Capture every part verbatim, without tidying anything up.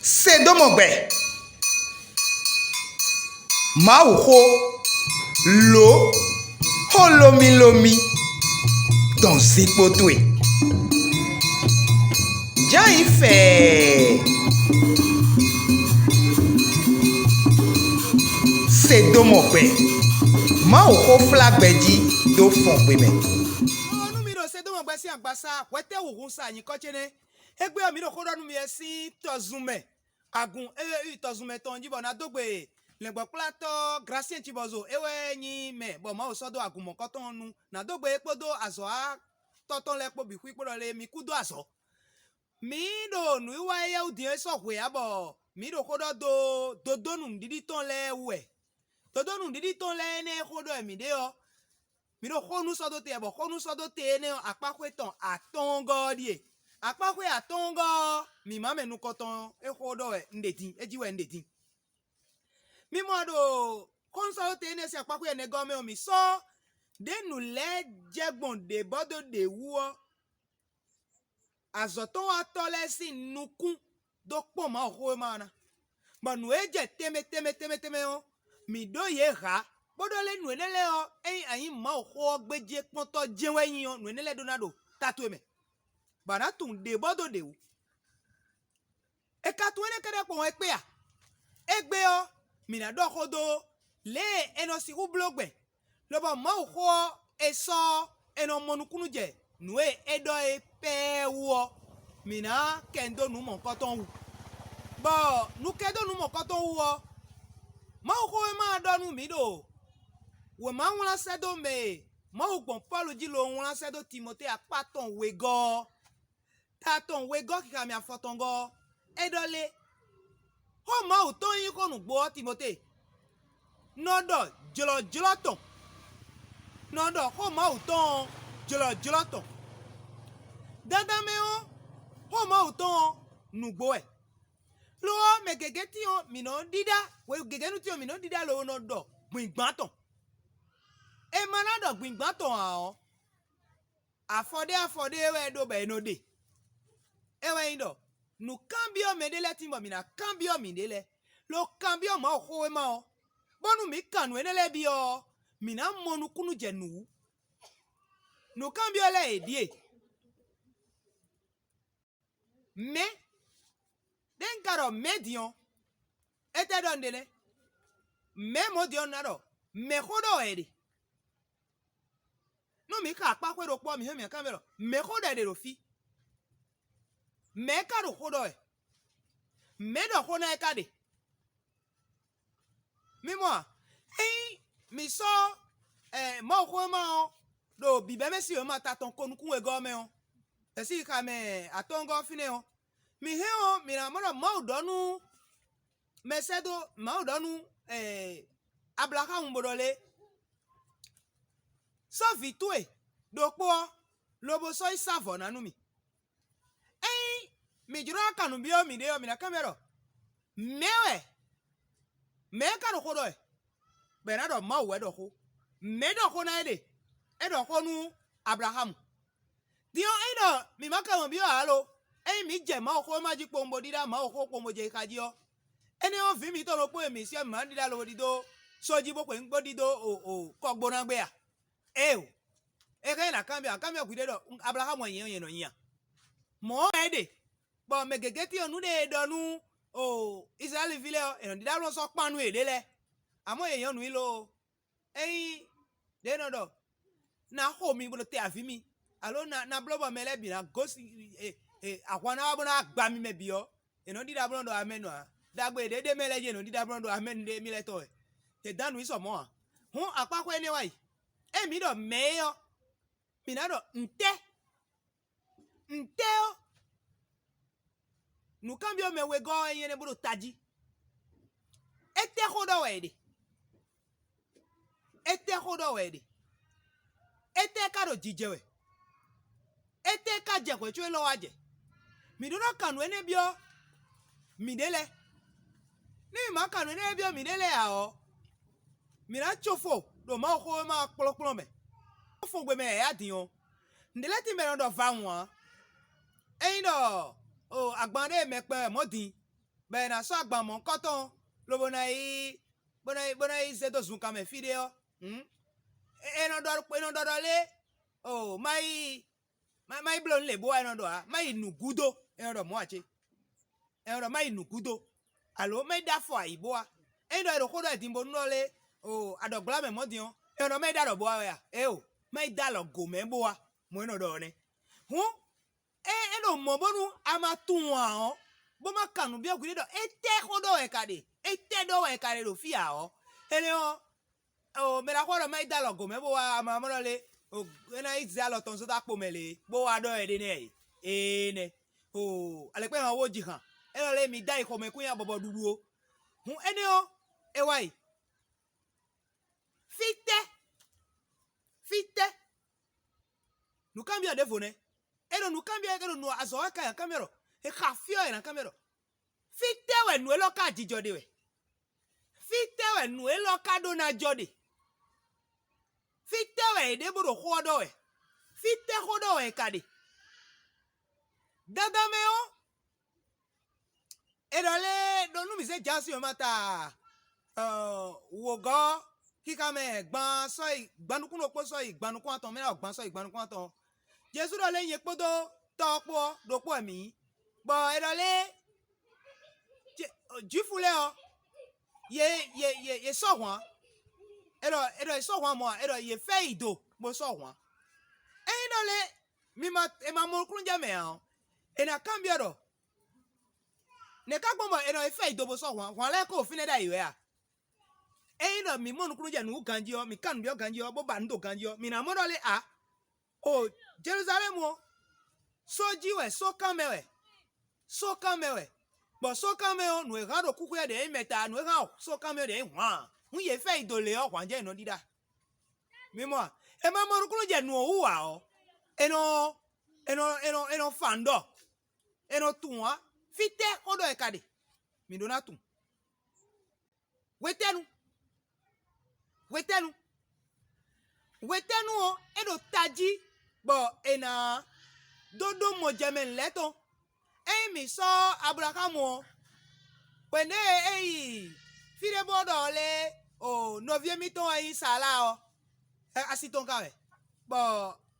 Se dó mɔ gbɛ. Mawuxó, lǒ, xó lómílómí dɔn zinkpo towe. Jǎ yi fɛɛ. Se dó mɔ gbɛ. Mawuxó flá gbɛ jí dó fɔn xwe mɛ. Nú mi ɖo se dó mɔ gbɛ sín agbasa hwɛtɛ́ wǔhun sa nyǐkɔ ce nɛ́. Égbé ɔ́, mǐ ɖo xó ɖɔ nú mi wɛ sín tɔzun mɛ. Agun éwe yi tɔzun mɛ tɔn jí bɔ ná dó gbe lɛ̌ngbɔ́kplátɔ́ Glasiɛn Cibɔzo é wɛ nyí mɛ bɔ Mawu sɔ́ dó agun mɔ̌kɔtɔn nu ná dó gbe é kpódó azɔ̌watɔ́ tɔn lɛ́ɛ kpó bǐ xwíxwó ɖɔ lé mì kú dó azɔ̌. Mǐ ɖo nǔwiwa éyɛ́ wú din é sɔ́ hwe ǎ bɔ mǐ ɖo xó ɖɔ dó dodónu nǔɖiɖi tɔn lɛ́ɛ wú wɛ. Dodónu nǔɖiɖi tɔn lɛ́ɛ énɛ́ e xó ɖɔ wɛ mǐ ɖe ɔ́, mǐ ɖo xó nú sɔ́ dó te wɛ, bɔ xó nú sɔ́ dó te énɛ́ ɔ́, akpáxwé tɔn atɔ́ɔ́ngɔ́ ɔ́ ɖíe. Akpáxwé atɔ́ɔ́ngɔ́ ɔ́, mǐ má mɛ nukɔntɔn e xó ɖɔ wɛ un ɖe din, é jí wɛ un ɖe din. Mi mɔ ɖo xó nú sɔ́ dó te énɛ́ sín akpáxwé ɛnɛgɔ́ mɛ ɔ́, mǐ sɔ́ ɖě nǔ lɛ́ɛ jɛ gbɔn ɖě bɔ dó ɖě wú ɔ́, azɔ̌tɔ́watɔ́ lɛ́ɛ sín nukún dó kpɔ́n Mawuxówéma ɔ́ ná, bɔ nǔ e jɛ tɛnmɛ tɛnmɛ tɛnmɛ tɛnmɛ ɔ́, mǐ ɖó yě hǎ, bó ɖɔ lé nǔ énɛ́ lɛ́ɛ ɔ́, ényí a nyǐ Mawuxó ɔ́ gbéjékpɔ́ntɔ́ jɛ́n wɛ nyí ɔ́, nǔ énɛ́ lɛ́ɛ ɖó ná ɖo ta towe mɛ, bɔ a nǎ tunwun ɖě bɔ dó ɖě wú. È ka tunwun énɛ́ kɛ́ɖɛ́ kpɔ́n wɛ kpé a? Égbé ɔ́, mǐ ná ɖɔ xó dó lě e è nɔ sixú bló gbɛn, lobɔ Mawuxó ɔ́, è sɔ́ ɔ́, è nɔ mɔ nukúnnú jɛ nǔ e é ɖɔ é pɛ́ɛ́ wú ɔ́, mǐ ná kɛ dó nǔ mɔ̌kɔtɔn wú. Bɔ nukɛ́dónú mɔ̌kɔtɔn wú ɔ́, Mawuxówéma ɔ́ ɖɔ nú mǐ ɖo wěma wlán sɛ́ dó mɛ e Mawu gbɔn Pɔ́lu jí lo wlán sɛ́ dó Timɔtée akpá tɔn wegɔ́ ɔ́, ta tɔn wegɔ́ xixa mì afɔtɔngɔ́ ɔ́, é ɖɔ lé? Xó Mawu tɔn nyí xó nǔgbó ɔ́, Timɔtée, nɔ ɖɔ jlɔ̌jlɔ́ tɔn, nɔ ɖɔ xó Mawu tɔn ɔ́ jlɔ̌jlɔ́ tɔn. Dandan mɛ ɔ́, xó Mawu tɔn ɔ́ nǔgbó wɛ. Lo ɔ́, mɛ gěgé tín ɔ́, mǐ nɔ ɖíɖá, hwe gěgé nu tín ɔ́, mǐ nɔ ɖíɖá lobo nɔ ɖɔ gbǐngbán tɔn. È ma ná ɖɔ gbǐngbán tɔn ǎ ɔ́, afɔ ɖé afɔ ɖé wɛ é ɖó bɔ è nɔ ɖe. É wɛ nyí ɖɔ nǔkanbyɔ́ mɛɖé lɛ́ɛ tín bɔ mǐ ná kanbyɔ́ mǐɖée lɛ́ɛ, lo kanbyɔ́ Mawuxówéma ɔ́, bónú mǐ kan nǔ énɛ́ lɛ́ɛ byɔ́ ɔ́, mǐ ná mɔ nukúnnú jɛ nǔ wú. Nǔkanbyɔ́ lɛ́ɛ yě ɖíe: mɛ̌? Ɖé un ka ɖɔ mɛ̌ din ɔ́, étɛ́ ɖɔ un ɖe nɛ́? Mɛ̌ mɔ̌ din ɔ́, un ná ɖɔ mɛ̌ xó ɖɔ wɛ è ɖe. Nú mǐ xa akpá xwé ɖokpó ɔ́, mǐ hɛn mǐ ná kanbyɔ́ ɖɔ mɛ̌ xó ɖɔ è ɖe ɖo fí? Mɛ̌ ka ɖo xó ɖɔ wɛ? Mɛ̌ ɖɔ xó ná é ka ɖe? Mi mɔ a? Ényí mǐ sɔ́ Mawuxówéma ɔ́ ɖo bǐbɛ́mɛ sín wěma ta tɔn ko nukún wegɔ́ ɔ́ mɛ ɔ́, bɛ̌ sín xixa mɛ atɔ́ɔ́ngɔ́ ɔ́ fínɛ́ ɔ́, mǐ hɛn ɔ́, mǐ ná mɔ ɖɔ Mawu ɖɔ nú mɛsɛ́dó, Mawu ɖɔ nú Ablaxámu bó ɖɔ lé: Sɔ́ vǐ towe ɖokpó ɔ́, lobo sɔ́ yi sá vɔ̌ ná nú mì. Ényí mǐ jló ná kan nǔ byɔ́ mǐɖée ɔ́, mǐ ná kanbyɔ́ ɖɔ: Mɛ̌ wɛ? Mɛ̌ ka ɖo xó ɖɔ wɛ? Bɔ è nǎ ɖɔ Mawu wɛ ɖɔ xó. Mɛ̌ ɖɔ xó ná é ɖe? É ɖɔ xó nú Ablaxámu. Din ɔ́, ényí ɖɔ mǐ ma ka mɔ byɔ́ ǎ lo, ényí mǐ jɛ Mawuxówéma jí kpowun bó ɖíɖá Mawuxó kpowun bó jɛ xixa jí ɔ́, énɛ́ ɔ́, vǐ mitɔn ɖokpó e mǐ syɔ́ mǐ ma ɖíɖá lobo ɖidó só jí bó xwe bó ɖidó o o kɔgbo ná gbé a? Éeǒ! É hɛn ná kanbyɔ́, a kanbyɔ́ hwiɖée ɖɔ Ablaxámu wɛ nyɛ ɔ́ nyɛ nɔ nyi a? Mɔ̌ wɛ é ɖe, bɔ mɛ gěgé tín ɔ́ nǔɖé e ɖɔ nú o Izlayɛ́li ví lɛ́ɛ ɔ́, è nɔ ɖíɖá bló sɔ́ kpán nú yěɖée lɛ́ɛ. Amɔ̌ yě nyɔ́ nǔ yi lo ó. Ényí ɖě nɔ ɖɔ ná xo mi bó nɔ te avǐ mi, alo ná ná bló bɔ mɛ lɛ́ɛ bǐ ná gosín ahwan ná wá bó ná wá gba mi mɛ bǐ ɔ́, è nɔ ɖíɖá bó nɔ ɖɔ amɛnu ǎ. Ɖagbe ɖě ɖ'é mɛ lɛ́ɛ jí è nɔ ɖíɖá bó nɔ ɖɔ amɛnu ɖé émí lɛ́ɛ tɔn wɛ. È dán nǔ nyi sɔ mɔ̌ ǎ. Hǔn akpáxwé énɛ́ wá yi. Ényí mǐ ɖɔ mɛ̌ é ɔ́, mǐ ná ɖɔ ntɛ́? Ntɛ́ ɔ́, nǔkanbyɔ́ mɛ wegɔ́ ɔ́ nyí énɛ́ bó ɖo tají. Étɛ́ xó ɖɔ wɛ è ɖe? Étɛ́ xó ɖɔ wɛ è ɖe? Étɛ́ ka ɖo jijɛ wɛ? Étɛ́ ka jɛ hwɛ̌ có élɔ́ wá jɛ? Mǐ ɖó ná kan nǔ énɛ́ byɔ́ mǐɖée lɛ́ɛ. Nú mǐ ma kan nǔ énɛ́ byɔ́ mǐɖée lɛ́ɛ ǎ ɔ́, mǐ ná có fo ɖo Mawuxówéma ɔ́ kplɔ́nkplɔ́n mɛ. Fɔ́ngbemɛ yǎyá din ɔ́, nǔɖé lɛ́ɛ tíin mɛ nɔ ɖɔ vawun ǎ. Ényí ɖɔ o agban ɖé e mɛ kpɛ wɛ mɔ̌ din, bɔ è nǎ sɔ́ agban mɔ̌hunkɔtɔn lobo ná yi bó ná yi bó ná yi zé dó zunkan mɛ fí ɖé ɔ́, hǔn, é nɔ ɖɔ é nɔ ɖɔ ɖɔ lé, o má yi má yi bló nǔ lě bó wá é nɔ ɖɔ ǎ, má yi nǔ gúdo, é nɔ ɖɔ mɔ̌ ǎ cé? É nɔ ɖɔ má yi nǔ gúdo, alo má yi ɖó afɔ ayǐ bó wá. Ényí ɖɔ è ɖo xó ɖɔ è din bónú ɖɔ lé, o aɖɔ̌gbla mɛ mɔ̌ din ɔ́, é nɔ ɖɔ má yi ɖó aɖɔ̌ bó wá wɛ a? Éeǒ, má yi ɖó alɔ gǒ mɛ bó wá, mɔ̌ é nɔ ɖɔ ɔ́ nɛ́. Hǔn é é ɖo mɔ̌ bónú a ma tunwun ǎ ɔ́, bó má kan nǔ byɔ́ hwi ɖé ɖɔ étɛ́ xó ɖɔ wɛ è ka ɖe? Étɛ́ ɖɔ wɛ è ka ɖe ɖo fí ǎ ɔ́, énɛ́ ɔ́, o mɛ ɖaxó ɔ́ ɖɔ má yi dó alɔ gǒ mɛ bó wá ama mɔ ɖɔ lé, o é ná yi zé alɔ tɔn zó dó akpo mɛ lě, bó wá ɖɔ wɛ ɖé nɛ́ ǎ. Ee nɛ́. O alɛkpɛ́n hɔn wó ji hàn, é ɖɔ lé mi dó ayi xomɛ kún nyi abɔbɔ ɖuɖu ó. Hǔn énɛ́ ɔ́, é wá yi. Fítɛ́? Fítɛ́? Nǔkanbyɔ́ ɖěvo nɛ́. É ɖo nǔkanbyɔ́ é ɖo nǔ azɔ̌ wɛ ká nyi nǔkanbyɔ́ ɖɔ, è xa fyɔ́ è nǎ kanbyɔ́ ɖɔ fítɛ́ wɛ nǔ élɔ́ ká jijɔ ɖe wɛ? Fítɛ́ wɛ nǔ élɔ́ ká ɖó ná jɔ ɖe? Fítɛ́ wɛ è ɖe bó ɖo xó ɔ́ ɖɔ wɛ? Fítɛ́ xó ɖɔ wɛ è ka ɖe? Dandan mɛ ɔ́, è ɖɔ lé ɖo nú mǐ zé Jǎsi ɔ́ ma ta wǒgɔ́ xixa mɛ gban sɔ́yi gban nukún ɖokpó sɔ́yi gban nukún atɔn mɛ ná gban sɔ́yi gban nukún atɔn. Jezu ɖɔ lé nyɛ kpódó Tɔ́ ɔ́ kpó ɔ́ ɖokpó wɛ mǐ nyí, bɔ è ɖɔ lé Jwifu lɛ́ɛ ɔ́, yě yě yě yě sɔ́ hwǎn. È ɖɔ è ɖɔ è sɔ́ hwǎn mɔ̌ ǎ, è ɖɔ yě fɛ yi do bó sɔ́ hwǎn. Ényí ɖɔ lé mi ma è ma mɔ nukúnnú jɛ mɛ ǎ ɔ́, è nǎ kanbyɔ́ ɖɔ nɛ̌ ká gbɔn bɔ è nɔ yi fɛ yi do bó sɔ́ hwǎn? Hwǎn lɛ́ɛ ko ɖo fínɛ́ ɖ'ayǐ wɛ a? Ényí ɖɔ mǐ mɔ nukúnnú jɛ nǔ wú ganjí ɔ́, mǐ ka nǔ byɔ́ ganjí ɔ́, bó ba nǔ do ganjí ɔ́, mǐ ná mɔ ɖɔ lé ǎ. O Jeluzalɛ́mu ɔ́, só jí wɛ sókan mɛ wɛ, sókan mɛ wɛ, bɔ sókan mɛ ɔ́, nǔ e hán ɖo kúxwé ɔ́ ɖě nyí mɛ ta, nǔ e hán sókan mɛ ɔ́ ɖě nyí hwǎn. Nú yě fɛ yi do lě ɔ́, hwǎn jɛ è nɔ ɖíɖá. Mi mɔ a? È ma mɔ nukúnnú jɛ nǔ ɔ́ wú ǎ ɔ́, è nɔ è nɔ è nɔ è nɔ fa nǔ ɖɔ, è nɔ tunwun ǎ. Fítɛ́ xó ɖɔ è ka ɖe? Mǐ ɖó ná tunwun. Hwetɛ́nu? Hwetɛ́nu? Hwetɛ́nu ɔ́, é ɖo tají bɔ è nǎ dó ɖó mɔjɛmɛ lɛ́ɛ tɔn. Ényí mǐ sɔ́ Ablaxámu ɔ́, hwěɖée é yi fí ɖé bó ɖɔ lé o nɔví émítɔn wɛ nyí Salá ɔ́, asi tɔn ka wɛ, bɔ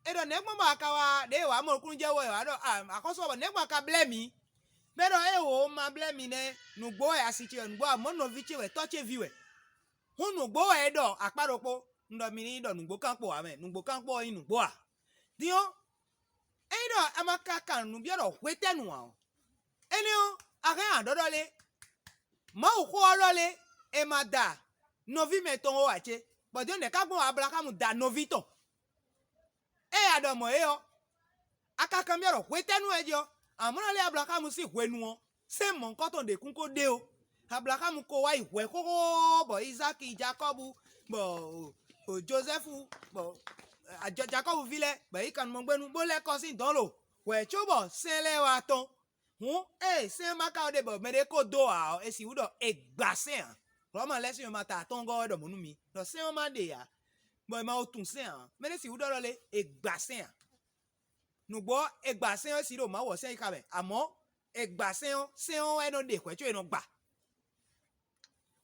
è ɖɔ nɛ̌ gbɔn bɔ a ka wá ɖěe wǎ mɔ nukúnnú jɛ wú ɔ́, è wǎ ɖɔ axɔ́sú ɔ́ bɔ nɛ̌ gbɔn a ka blɛ́ mǐ? Mɛ ɖɔ éeǒ, un ma blɛ́ mi nɛ́, nǔgbó wɛ asi ce wɛ, nǔgbó amɔ̌ nɔví ce wɛ, tɔ́ ce ví wɛ. Hǔn nǔgbó wɛ é ɖɔ akpá ɖokpó, un ɖɔ mi ní ɖɔ nǔgbó kánkpo ǎ mɛ, nǔgbó kánkpo ɔ́ nyí nǔgbó ǎ. Din ɔ́, ényí ɖɔ a ma ka kan nǔ byɔ́ ɖɔ hwetɛ́nu ǎ ɔ́, énɛ́ ɔ́, a hɛn aɖɔ̌ɖɔ lé? Mawuxó ɔ́ ɖɔ lé, è ma da nɔví mɛtɔn ó ǎ cé? Bɔ din ɔ́, nɛ̌ ká gbɔn Ablaxámu da nɔví tɔn? Ée a ɖɔ mɔ̌ é ɔ́, a ka kanbyɔ́ ɖɔ hwetɛ́nu wɛ é jɛ ɔ́, amɔ̌ nɔ lɛ́ Ablaxámu sín hwenu ɔ́, sɛ́n mɔ̌hunkɔtɔn ɖě kún ko ɖe ó. Ablaxámu ko wá yi hwɛ̌ xóxó bɔ Izáki, Jakɔ́bu, bɔ Jozɛ́fu, bɔ Jakɔ́bu ví lɛ́ɛ, bɔ yě yi kannumɔgbénu, bó lɛ́ kɔ sín dɔ̌n lo hwɛ̌ cóbɔ sɛ́n lɛ́ɛ wá tɔ́n. Hǔn ée sɛ́n ɔ́ ma ka ɖe bɔ mɛɖé ko dó ǎ ɔ́, è sixú ɖɔ è gba sɛ́n ǎ. Hlɔ̌ma lɛ́ɛ sín wěma ta atɔ́ɔ́ngɔ́ wɛ ɖɔ mɔ̌ nú mi, ɖɔ sɛ́n ɔ́ ma ɖe ǎ, bɔ è ma ko tunwun sɛ́n ǎ. Mɛɖé sixú ɖɔ ɖɔ lé, è gba sɛ́n ǎ. Nǔgbó ɔ́, è gba sɛ́n ɔ́ é sixú ɖo Mawu ɔ́ sɛ́n xixa mɛ, amɔ̌ è gba sɛ́n ɔ́, sɛ́n ɔ́ wɛ nɔ ɖe hwɛ̌ có è nɔ gba.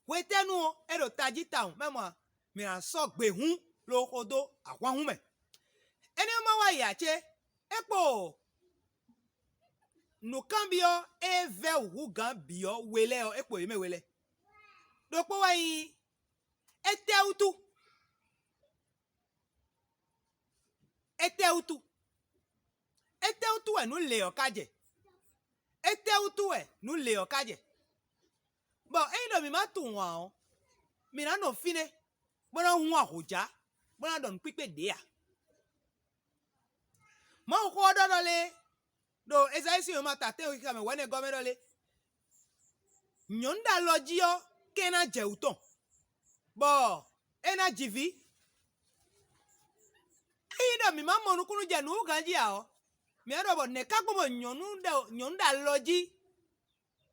Hwetɛ́nu ɔ́, é ɖo tají tawun, mɛ mɔ a? Mǐ ná sɔ́ gbe hǔn lo xo dó ahwanhún mɛ. Énɛ́ ɔ́ ma wa yi ǎ cé? É kpo nǔkanbyɔ́ e vɛ́ wǔ hú gǎn bǐ ɔ́ we lɛ́ɛ ɔ́, é kpo yě mɛ we lɛ́ɛ. Ɖokpó wɛ nyí étɛ́wútu? Étɛ́wútu? Étɛ́wútu wɛ nǔ lě ɔ́ ka jɛ? Étɛ́wútu wɛ nǔ lě ɔ́ ka jɛ? Bɔ ényí ɖɔ mǐ ma tunwun ǎ ɔ́, mǐ ná nɔ fínɛ́, bó ná hun ahǒjá, bó ná ɖɔ nǔkpíkpé ɖě ǎ. Mawuxó ɔ́ ɖɔ ɖɔ lé ɖo Ezayíi sín wěma ta tɛ́nwe xixa mɛ wɛ̌nɛgɔ́ mɛ ɖɔ lé: Nyɔ̌nu ɖo alɔ jí ɔ́ kɛ́n ná jɛ wǔ tɔn, bɔ é ná ji vǐ. Ényí ɖɔ mǐ ma mɔ nukúnnú jɛ nǔ hú ganjí ǎ ɔ́, mǐ wá ɖɔ bɔ nɛ̌ ká gbɔn bɔ nyɔ̌nu ɖo nyɔ̌nu ɖo alɔ jí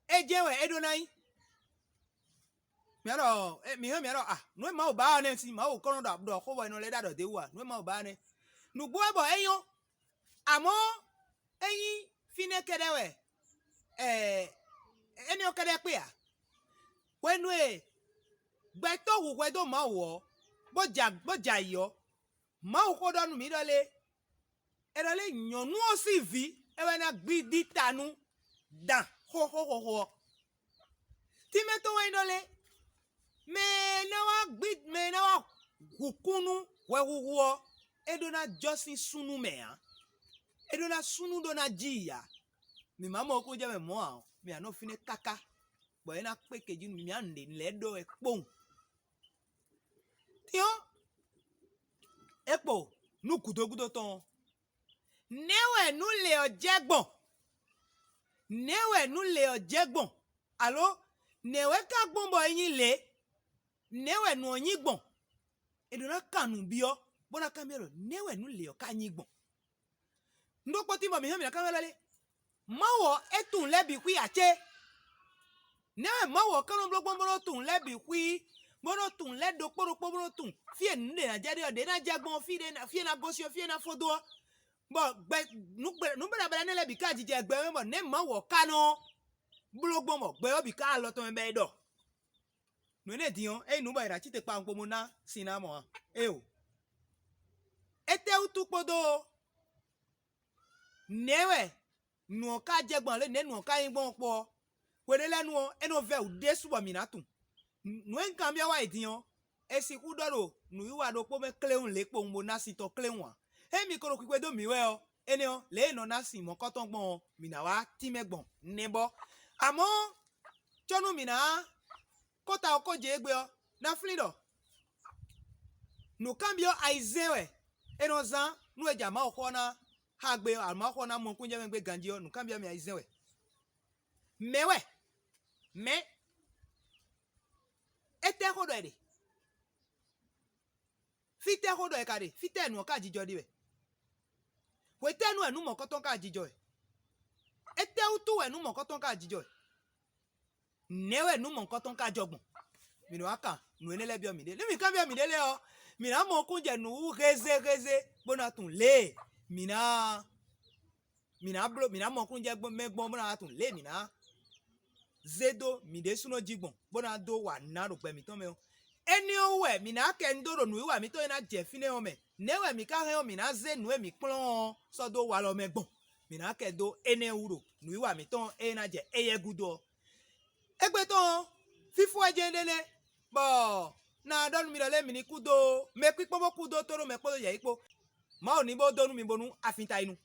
é jɛ́n wɛ é ɖó ná nyí? Mǐ wá ɖɔ mǐ hɛn mǐ wá ɖɔ a nǔ e Mawu ba ɔ́ nɛ́ sín Mawu kɔn nɔ ɖɔ ɖɔ xó bɔ è nɔ lɛ́ ɖɔ ɖě wú a? Nǔ e Mawu ba ɔ́ nɛ́. Nǔgbó wɛ bɔ é nyɔ́, amɔ̌ é nyí fínɛ́ kɛ́ɖɛ́ wɛ ɛɛ énɛ́ kɛ́ɖɛ́ kpé ǎ. Hwenu e gbɛtɔ́ hu hwɛ dó Mawu ɔ́, bó ja bó ja ayǐ ɔ́, Mawu xó ɖɔ nú mǐ ɖɔ lé? È ɖɔ lé nyɔ̌nu ɔ́ sín vǐ é wɛ ná gbídí ta nú dan xóxó xóxó ɔ́. Tínmɛ tɔn wɛ nyí ɖɔ lé? Mɛ e ná wá gbí mɛ e ná wá hu kún nú hwɛhuhu ɔ́, é ɖó ná jɔ sín súnnu mɛ ǎ. É ɖó ná súnnu ɖó ná ji i ǎ. Mǐ ma mɔ kún jɛ mɛ mɔ̌ ǎ ɔ́, mǐ a nɔ fínɛ́ káká, bɔ é ná kpé kejí nú mǐ a nǔɖé lɛ́ɛ ɖɔ wɛ kpowun. Tín ɔ́, é kpo nú gǔdo gúdo tɔn ɔ́, nɛ̌ wɛ nǔ lě ɔ́ jɛ gbɔn? Nɛ̌ wɛ nǔ lě ɔ́ jɛ gbɔn? Alǒ, nɛ̌ wɛ ka gbɔn bɔ é nyí lě? Nɛ̌ wɛ nǔ ɔ́ nyí gbɔn? È ɖǒ ná kan nǔ byɔ́, bó ná kanbyɔ́ ɖɔ nɛ̌ wɛ nǔ lě ɔ́ ka nyí gbɔn? Un ɖó kpɔ́ tín bɔ mǐ hɛn mǐ ná kanbyɔ́ ɖɔ lé? Mawu ɔ́, é tunwun lɛ́ bǐ xwí ǎ cé? Nɛ̌ wɛ Mawu ɔ́ ka nɔ bló gbɔn bó nɔ́ tunwun lɛ́ bǐ xwí, bó nɔ́ tunwun lɛ́ ɖokpó ɖokpó bó nɔ́ tunwun fí e nǔ ɖě ná jɛ ɖe ɔ́, ɖě ná jɛ gbɔn fí ɖé, fí e ná gosín ɔ́, fí e ná fó dó ɔ́? Bɔ gbɛ nǔ baɖabaɖa énɛ́ lɛ́ɛ bǐ ka jijɛ gbɛ mɛ bɔ nɛ̌ Mawu ɔ́ ka nɔ bló gbɔn bɔ gbɛ ɔ́ bǐ ka alɔ tɔn mɛ bɔ é ɖɔ? Nǔ énɛ́ din ɔ́, é nyí nǔ bɔ è nǎ cí te kpawun kpo bó ná sin ná mɔ ǎ. Éeǒ. Étɛ́wútu kpódó nɛ̌ wɛ nǔ ɔ́ ka jɛ gbɔn ǎ lě, nɛ̌ nǔ ɔ́ ka nyí gbɔn ɔ́ kpó ɔ́, hweɖé lɛ́ɛ nu ɔ́, é nɔ vɛ́ wǔ ɖésú bɔ mǐ ná tunwun. Nǔ e un kanbyɔ́ wa è din ɔ́, è sixú ɖɔ ɖo nǔwiwa ɖokpó mɛ kléwún lě kpowun bó ná sin tɔn kléwún ǎ. Ényí mi ko ɖo xwixwedó mǐ wɛ ɔ́, énɛ́ ɔ́, lě e è nɔ ná sin mɔ̌kɔ́tɔn gbɔn ɔ́, mǐ ná wá tínmɛ gbɔn nɛbɔ. Amɔ̌, có nú mǐ ná kó ta ɔ́ kó jɛ égbé ɔ́, ná flín ɖɔ nǔkanbyɔ́ ayizɛ́n wɛ è nɔ zán nú è ja Mawuxó ɔ́ ná xa gbé ɔ́, alɔ Mawuxó ɔ́ ná mɔ kúnjɛ́mɛ gbé ganjí ɔ́, nǔkanbyɔ́ mɛ ayizɛ́n wɛ. Mɛ̌ wɛ? Mɛ̌? Étɛ́ xó ɖɔ è ɖe? Fítɛ́ xó ɖɔ è ka ɖe? Fítɛ́ nǔ ɔ́ ka jijɔ ɖe wɛ? Hwetɛ́nu wɛ nǔ mɔ̌kɔtɔn ka jijɔ wɛ? Étɛ́wútu wɛ nǔ mɔ̌kɔtɔn ka jijɔ wɛ? Nɛ̌ wɛ nǔ mɔ̌kɔtɔn ka jɔ gbɔn? Mǐ nɔ wá kan nǔ énɛ́ lɛ́ɛ byɔ́ mǐɖée. Nú mǐ kanbyɔ́ mǐɖée lɛ́ɛ ɔ́, mǐ ná mɔ kún jɛ nǔ wú hézéhézé bó ná tunwun lě e mǐ ná mǐ ná bló mǐ ná mɔ kún jɛ mɛ gbɔn bó ná wá tunwun lě e mǐ ná zé dó mǐ ɖésúnɔ jí gbɔn, bó ná dó wa nǔ ná ɖo gbɛ mǐtɔn mɛ ɔ́. Énɛ́ ɔ́ wú wɛ mǐ ná kɛ nu dó ɖo nǔwiwa mǐtɔn e ná jɛ fínɛ́ ɔ́ mɛ. Nɛ̌ wɛ mǐ ka hɛn ɔ́, mǐ ná zé nǔ e mǐ kplɔ́n ɔ́ sɔ́ dó walɔ mɛ gbɔn? Mǐ ná kɛ dó énɛ́ wú ɖo nǔwiwa mǐtɔn e ná jɛ éyɛ́ gúdo ɔ́. Égbé tɔn ɔ́, fífó wɛ jɛ́n ɖe nɛ́, bɔ ná ɖɔ nú mi ɖɔ lé mi ní kú dó mɛ kpíkpɔ́n bó kú dó tóɖó mɛ kpódó yɛ̌yi kpó. Mawu ní bó dó nú mi bónú afin ta yi nu.